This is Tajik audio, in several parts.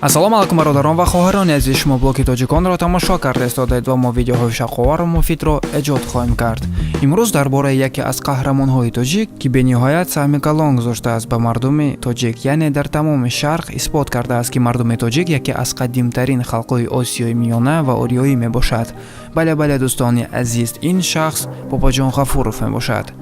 Ассалому алайкум, бародарон ва хоҳарони азиз! Шумо блоги тоҷиконро тамошо карда истодаед ва мо видеоҳои шавқовару муфидро эҷод хоҳем кард. Имрӯз дар бораи яке аз қаҳрамонҳои тоҷик, ки бениҳоят саҳми калон гузоштааст ба мардуми тоҷик, яъне дар тамоми Шарқ исбот кардааст, ки мардуми тоҷик яке аз қадимтарин халқҳои Осиёи Миёна ва ориёӣ мебошад. Бале, бале, дӯстони азиз, ин шахс Бобоҷон Ғафуров мебошад.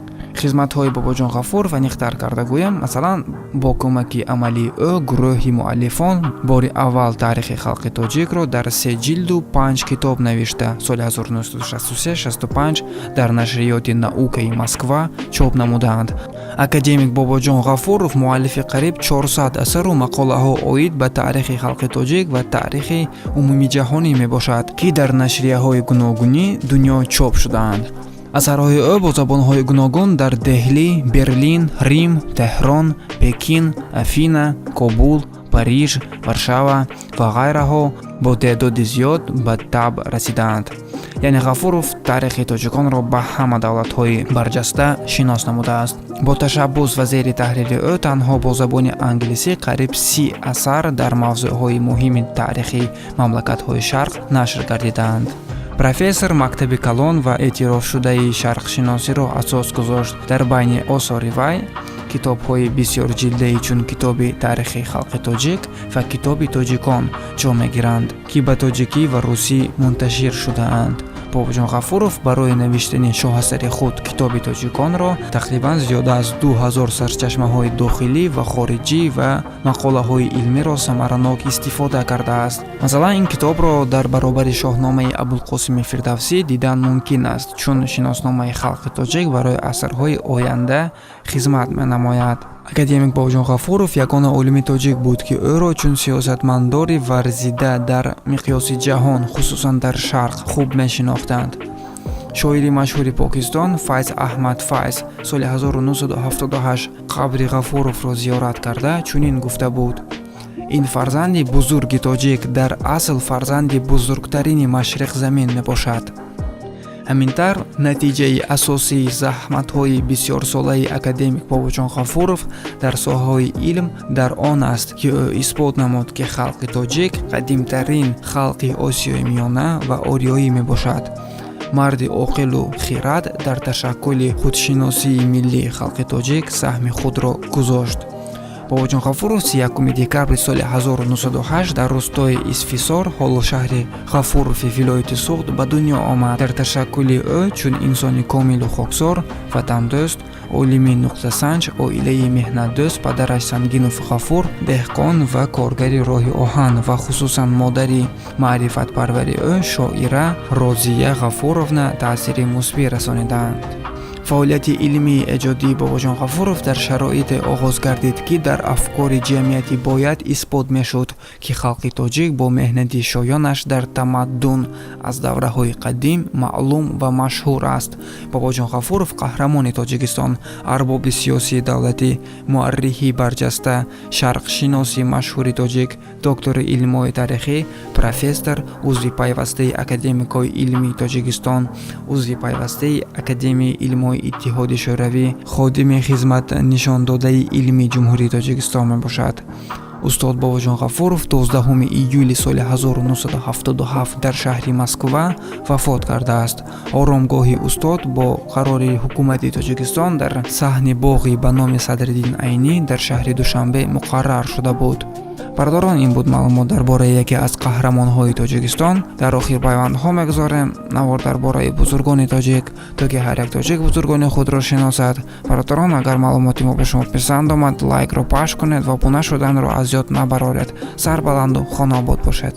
Хизматҳои Бобоҷон Ғафуров аниқтар карда гӯям, масалан, бо кӯмаки амалии ӯ гурӯҳи муаллифон бори аввал таърихи халқи тоҷикро дар се ҷилду панҷ китоб навишта, соли 1963-65 дар нашриёти «Наукаи Москва» чоп намудаанд. Академик Бобоҷон Ғафуров муаллифи қариб 400 асару мақолаҳо оид ба таърихи халқи тоҷик ва таърихи умумиҷаҳонӣ мебошад, ки дар нашрияҳои гуногуни дунё чоп шудаанд. Асарҳои ӯ бо забонҳои гуногун дар Деҳлӣ, Берлин, Рим, Теҳрон, Пекин, Афина, Кобул, Париж, Варшава ва ғайраҳо бо теъдоди зиёд ба таб расидаанд. Яъне Ғафуров таърихи тоҷиконро ба ҳама давлатҳои барҷаста шинос намудааст. Бо ташаббус ва зери таҳрири ӯ танҳо бо забони англисӣ қариб 30 асар дар мавзӯъҳои муҳими таърихи мамлакатҳои Шарқ нашр гардидаанд. Профессор мактаби калон ва эътирофшудаи шарқшиносиро асос гузошт. Дар байни осори вай китобҳои бисёрҷилдаи чун китоби таърихи халқи тоҷик ва китоби тоҷикон ҷо мегиранд, ки ба тоҷикӣ ва русӣ мунташир шудаанд. Бобоҷон Ғафуров барои навиштани шоҳасари худ, китоби тоҷиконро, тақрибан зиёда аз 2000 сарчашмаҳои дохилӣ ва хориҷӣ ва мақолаҳои илмиро самаранок истифода кардааст. Масалан, ин китобро дар баробари Шоҳномаи Абулқосими Фирдавсӣ дидан мумкин аст, чун шиносномаи халқи тоҷик барои асрҳои оянда хизмат менамояд. Академик Бобоҷон Ғафуров ягона олими тоҷик буд, ки ӯро чун сиёсатмадори варзида дар миқёси ҷаҳон, хусусан дар Шарқ, хуб мешинохтанд. Шоири машҳури Покистон Файз Аҳмад Файз соли 1978 қабри Ғафуровро зиёрат карда, чунин гуфта буд: «Ин фарзанди бузурги тоҷик дар асл фарзанди бузургтарини Машриқзамин мебошад». Ҳамин тавр, натиҷаи асосии заҳматҳои бисёрсолаи академик Бобоҷон Ғафуров дар соҳаҳои илм дар он аст, ки ӯ исбот намуд, ки халқи тоҷик қадимтарин халқи Осиёи Миёна ва ориёӣ мебошад. Марди оқилу хирад дар ташаккули худшиносии миллии халқи тоҷик саҳми худро гузошт. Бобоҷон Ғафуров 31 декабри соли 1908 дар рустои Исфисор, ҳоло шаҳри Ғафурови вилояти Суғд, ба дунё омад. Дар ташаккули ӯ чун инсони комилу хоксор, ватандӯст, олими нуқтасанҷ, оилаи меҳнатдӯст, падараш Сангинов Ғафур, деҳқон ва коргари роҳи оҳан, ва хусусан модари маърифатпарвари ӯ, шоира Розия Ғафуровна, таъсири мусбӣ расонидаанд. Фаъолияти илмии эҷодии Бобоҷон Ғафуров дар шароите оғоз гардид, ки дар афкори ҷамъиятӣ бояд исбот мешуд, ки халқи тоҷик бо меҳнати шоёнаш дар тамаддун аз давраҳои қадим маълум ва машҳур аст. Бобоҷон Ғафуров қаҳрамони Тоҷикистон, арбоби сиёсии давлатӣ, муаррихи барҷаста, шарқшиноси машҳури тоҷик, доктори илмҳои таърихӣ, профессор, узви пайвастаи Академикҳои илмии Тоҷикистон, узви пайвастаи Академияи илмҳои Иттиҳоди Шӯравӣ, ходими хизматнишондодаи илмии Ҷумҳурии Тоҷикистон мебошад. Устод Бобоҷон Ғафуров 12 июли соли 1977 дар шаҳри Москва вафот кардааст. Оромгоҳи устод бо қарори ҳукумати Тоҷикистон дар саҳни боғи ба номи Садриддин Айнӣ дар шаҳри Душанбе муқаррар шуда буд. Бародарон, ин буд маълумот дар бораи яке аз қаҳрамонҳои Тоҷикистон. Дар охир пайвандҳо мегузорем навор дар бораи бузургони тоҷик, то ки ҳар як тоҷик бузургони худро шиносад. Бародарон, агар маълумоти мо ба шумо писанд омад, лайкро пахш кунед ва обуна шуданро аз ёд набароред. Сарбаланду хонаобод бошед.